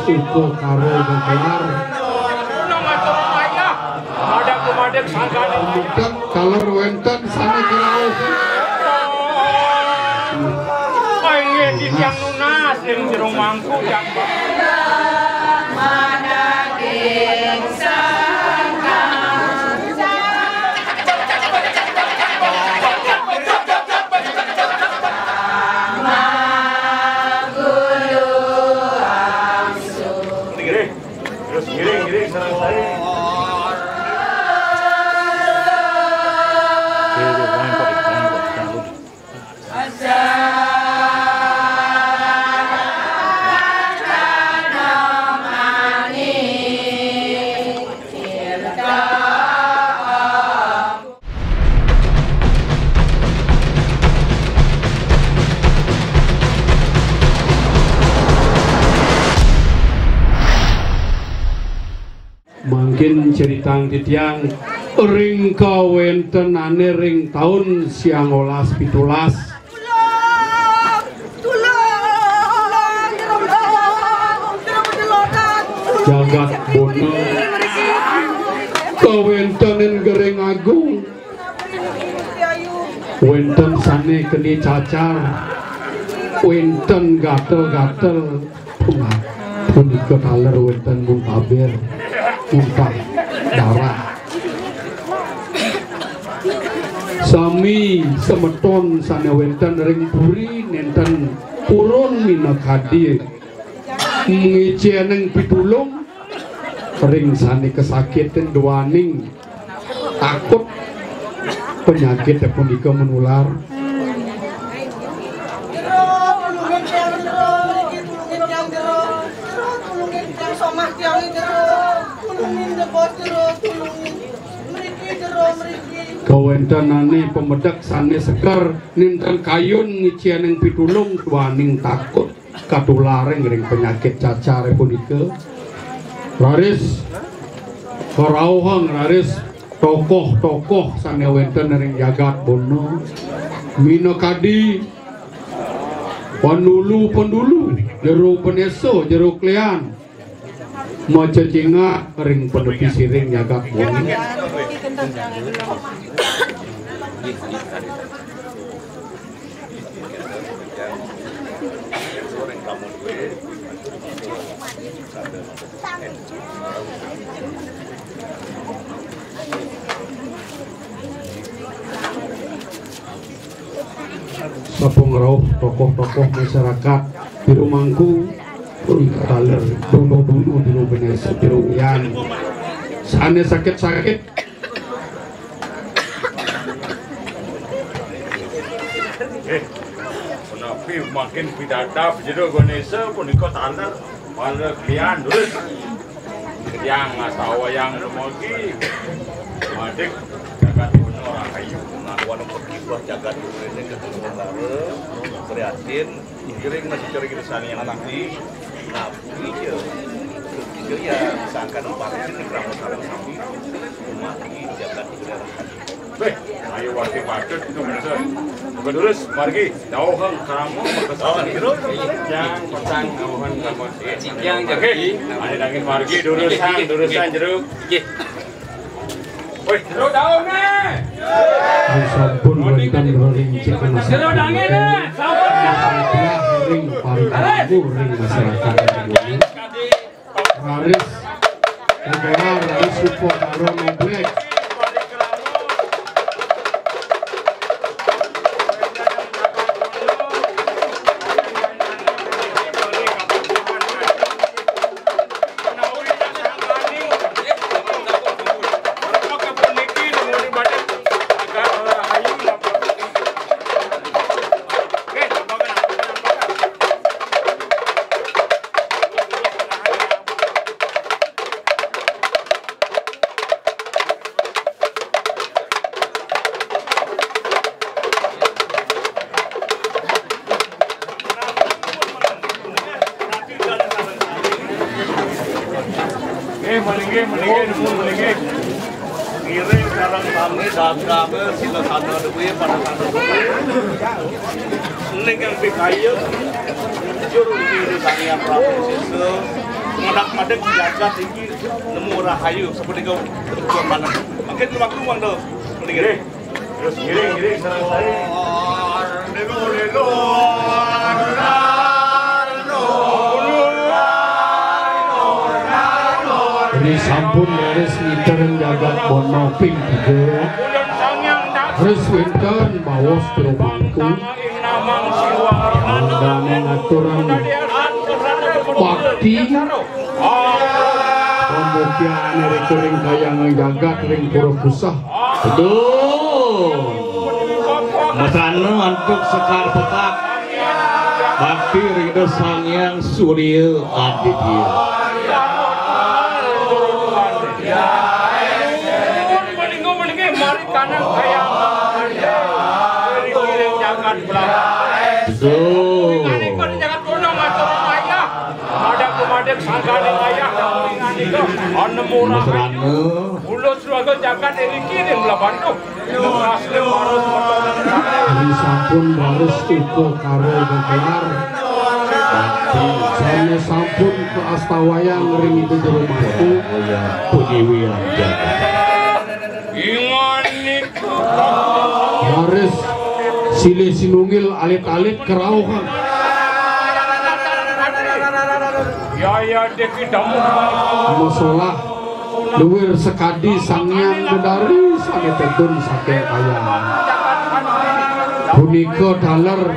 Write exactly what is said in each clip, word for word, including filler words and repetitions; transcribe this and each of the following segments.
Uga karo gegelar. Ada kumadek sangkane. Mungkin kalau wenten sane kerauh. Ayo, di tiang nunas, yang jero mangku, yang Terus ngiring, ngiring, sareng saya. Mangkin ceritang titiang ring kawentenane ring taun siangolas pitulas. Jagat Bona kawentenen Gering Agung. Wenten sane keni cacar, wenten gatel-gatel, punika taler wenten muntaber, muntah darah. Sami semeton sane wenten ring puri nenten purun minakadi ngicen pitulung ring sane kasakitan duaning takut penyakit punika menular. Jero, tulungin tiang jero, mriki tulungin tiang jero, jero, tulungin tiang somah tiang jero, tulungin jebos jero, tulungin mriki jero, mriki. Kawentenane pamedek sane seger nenten kayun ngicen pitulung duaning takut katularing ring penyakit cacare punika. Raris karauhang raris tokoh-tokoh sane wenten ring jagat Bona, minakadi pendulu-pendulu, jero panesa, jero klian, macecingak ring panepi siring jagat Bona. Sapa ngrauh tokoh-tokoh masyarakat jero mangku, taler dulu-dulu jero benes jero yan. Sane sakit-sakit. Eh, punapi mangkin pidadap jero Ganesha punika taler, malah klian durus. Yang ngastawa yang dumogi. Madik jagat Bona rahayu. Nah, walaupun kiwah jagat Bona ini ketemu lara, prihatin, Gering masih cari kita sani yang nanti. Nah, iya. Iya, sangkan empat ini kerama sarang sami. Mati jagat Bona. Beh, ayo warga patut itu bener. Terus margi dauhan kerama. Oh, terus. Yang petang dauhan kerama. Yang jadi. Ada daging margi durusan, durusan jeruk. Nggih. Wih, jeruk daun nih. Sampun wonten ring cekana. Jeruk dangin nih. Sampun. Ring para tamu, ring masyarakat. Raris, Negara Raris Supo Taro Noblek. Eh, malinggih, malinggih, nuwun malinggih. Ngiring sareng sami dagang sila sana duwe pada sana duwe. Ning kang pikayun juru diri Sang Hyang Prabu Sesa. Madak-madak jagat iki nemu rahayu seperti kau. Mungkin lumaku mang do. Mending. Terus ngiring, ngiring, sareng saya. Ini sampun leres ngiter jagat Bono ping tiga. Terus wenten bawas jero mangku. Mangdane ngaturan bakti. Pambuktine ring kuring kayang jagat ring Pura Kusah. Betul. Mesrana antuk sekar petak. Bakti ring Ida Sang Hyang Surya Aditya. Mari kanang kayang. Betul. Madak kumadik sangkaning ayah, nami nganika, anemurah. Mesrana. Mula swaga jagat iriki ring Blahbatuh. Lepas ring baris metonan. Ini sampun baris upakara gelar. Sane sampun kaastawayang ring Ida Jero Mangku. Puniwian jagat. Inganika. Baris silih sinunggil alit-alit kerauhan. Ya, ya, Deki Damu. Masolah luir sekadi Sang Hyang Dedari sane tedun saking kayang. Punika taler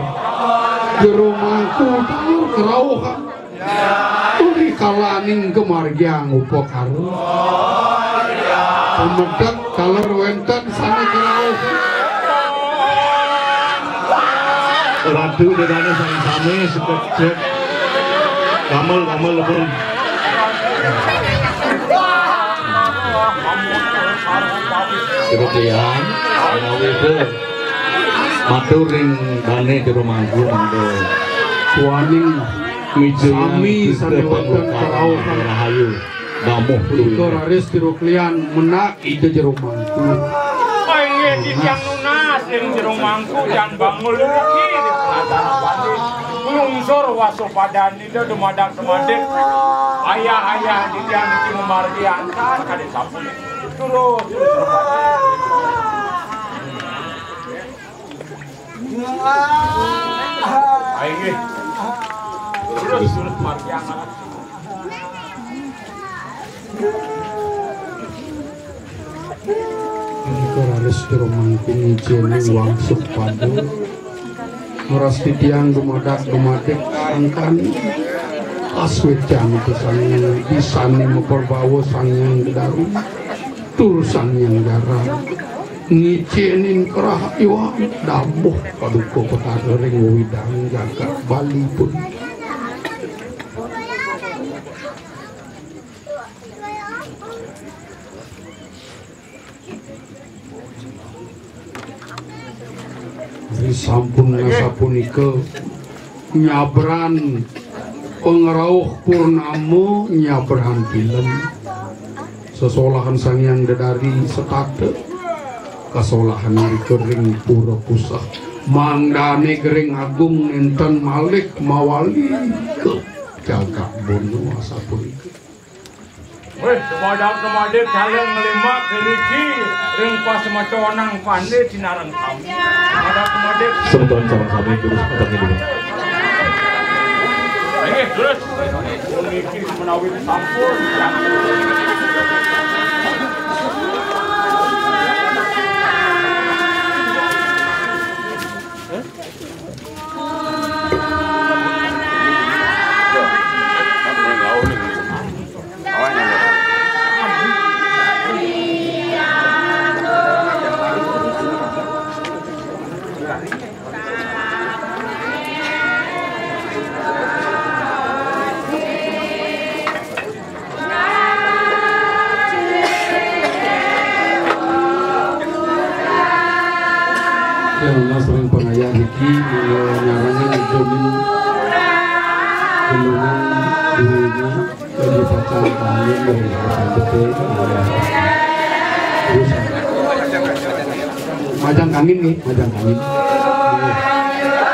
Jero Mangku taler kerauhan. Uri kalaning kamargiang upakara. Pamedek taler wenten sane kerauh. Ratu Ida Dane sami-sami sekejep. Damel, damel, pun. Kemudian, menawi itu matur ring dane jero mangku mangke. Suwaning Mijayang sami kita sane wonten pangukara karauhan. Rahayu. Damuh punika duwé. Raris jero klian menak Ida Jero Mangku. Inggih titiang nunas ring Jero Mangku jan bangul ugi ring penataran bandi. Lungsur wasopadan Ida dumadak dumadik. Ayah-ayah titiang niki mamargi antar kadi sapunika. Terus, terus, terus. Ayo, nggih. Terus, terus, margi anak. Menika raris jero mangku ngijeni wangsuh pada. Ngeras titiang dumadak dumadik sangkan aswecan pisan disane maperbawa Sang Hyang Gedaru tur Sang Hyang Jara. Ngicenin kerah iwang damuh paduka petara ring wewidang jagat Bali pun. Ri sampun ngasapunika nyabran pangrauh purnama nyabran tilem. Sesolahan Sang Hyang Dedari setata. Kasolahan irika ring pura pusah. Mangdane gering agung nenten malih mawali ke jagat Bono asapunika. Wih, sepadan-sepadan saling ngelimbak diriki ring pasemetonan pande tinareng sami. Sepadan-sepadan. Semeton sareng sami terus abang ini. Inggih, terus. Puniki menawi sampun. Ya, nunas ring pangayah niki, mila nyarengin idunin gendungan duwina, jadi pacang kangin dari hati gede, ya. Terus, majang kangin nih, majang kangin. Iya.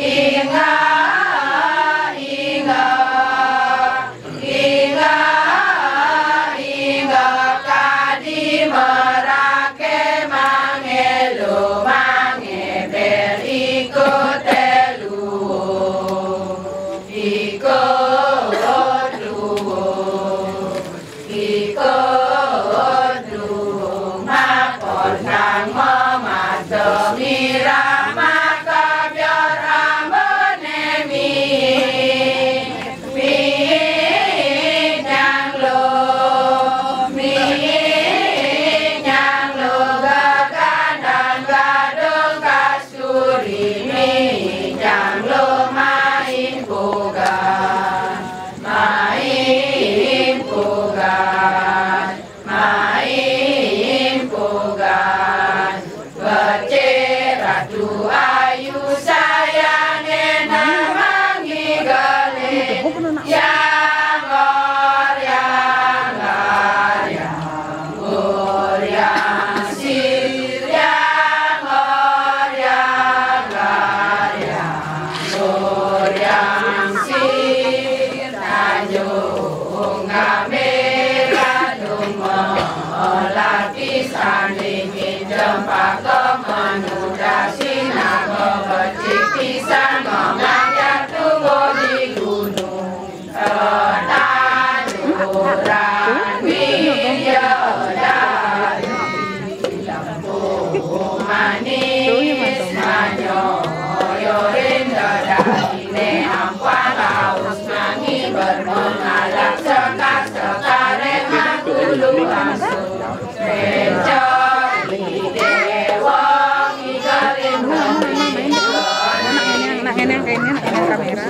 Inga, inga, inga kadi merake mangelu mangebel ikut telu, ikut luhur. Ikut rumah potang memaso mirama kabiar ambone mi, mi nyang lo, mi nyang lo gagandang gadung kas Suri mi nyang lo main pugan, main pugan, main pugan. Becik Ratu Ayu sayange nemangi gelih, yang ngor, yang ngar, yang Gur yang sir, yang ngor, yang ngar, yang gur yang sir. Tanjung Gambir, Tanjung Melati, Sandingin, Cempaka, Menuda, Sinaga, Becik Pisang, Mengajar, Tunggu di Gunung. Tetanduran bidadari, lembu manis manyoyorin, dadari ne ampang aus mangi bermengalak, sekar-sekar rehat dulu asuh. Rencok ide wong igalin. Nak ngene, nak ngene, nak ngene kamera.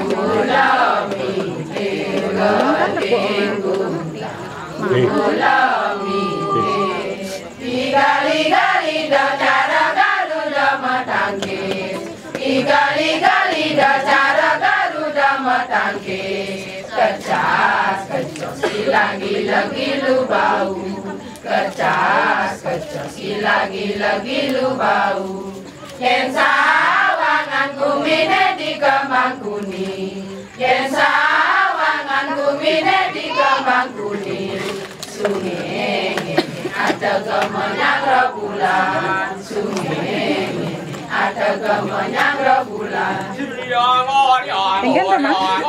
Igal, igal, ido cara Garuda matangkis. Igal, igal, ido cara Garuda matangkis. Kecas, kecos, ilang, ilang, ilu bau. Kecas, kecos, ilang, ilang, ilu bau. Yen sawangan gumine dikembang kuning, yen sawangan gumine dikembang kuning, sunge ngene ada gemenyang rebulan, sunge ngene ada gemenyang rebulan. Tinggal, Mas.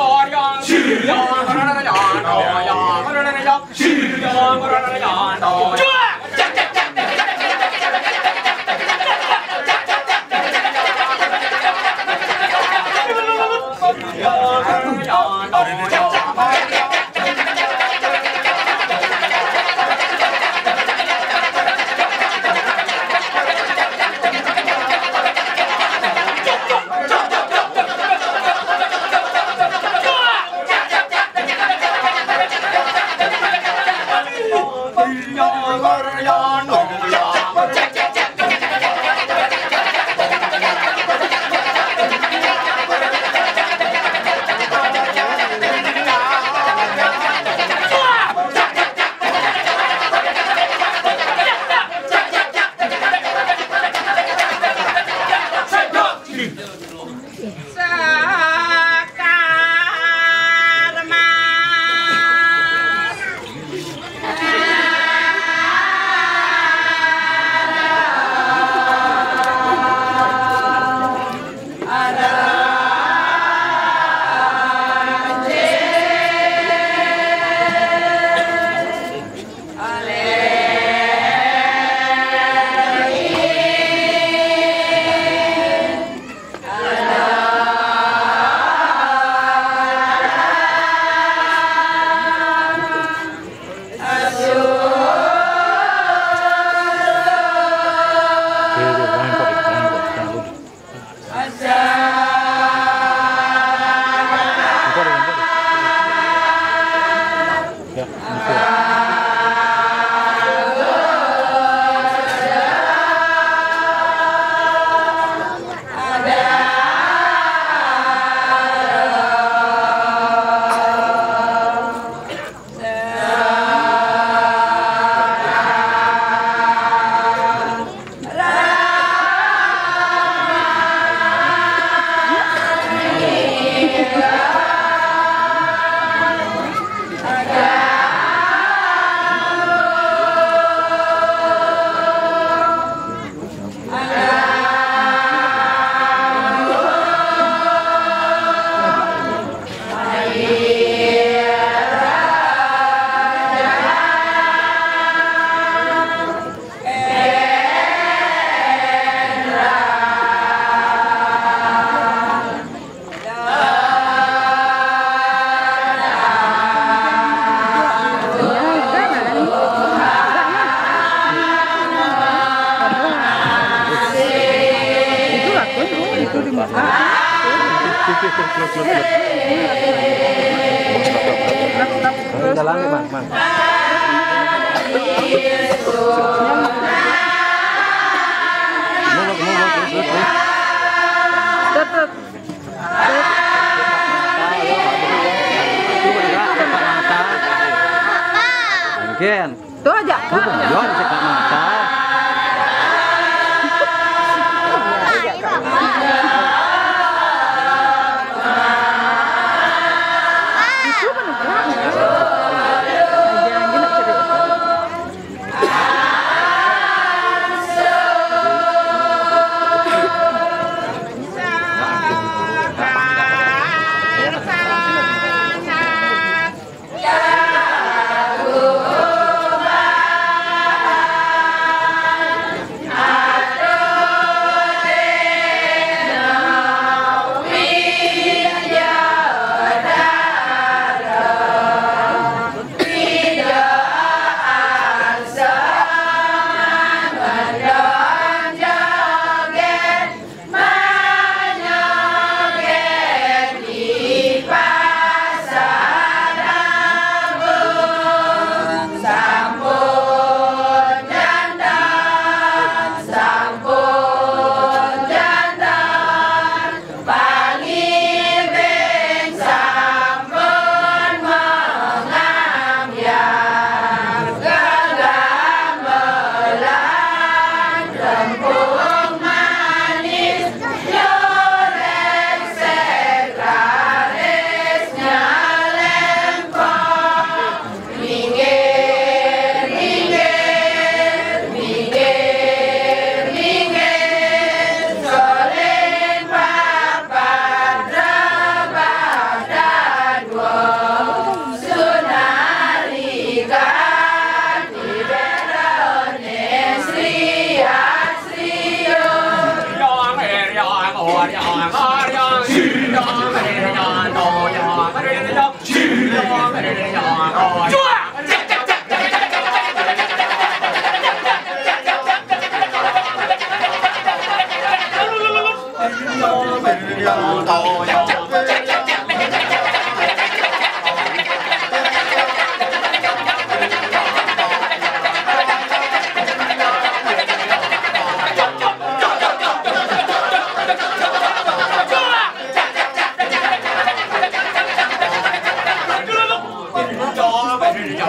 Jalan, Mang, Mang. Terus, terus, terus. Mungkin. Tuh aja, Kak. Tuh, Jon, cekak mata. Itu kan, Kak. Jangan gini, cerita.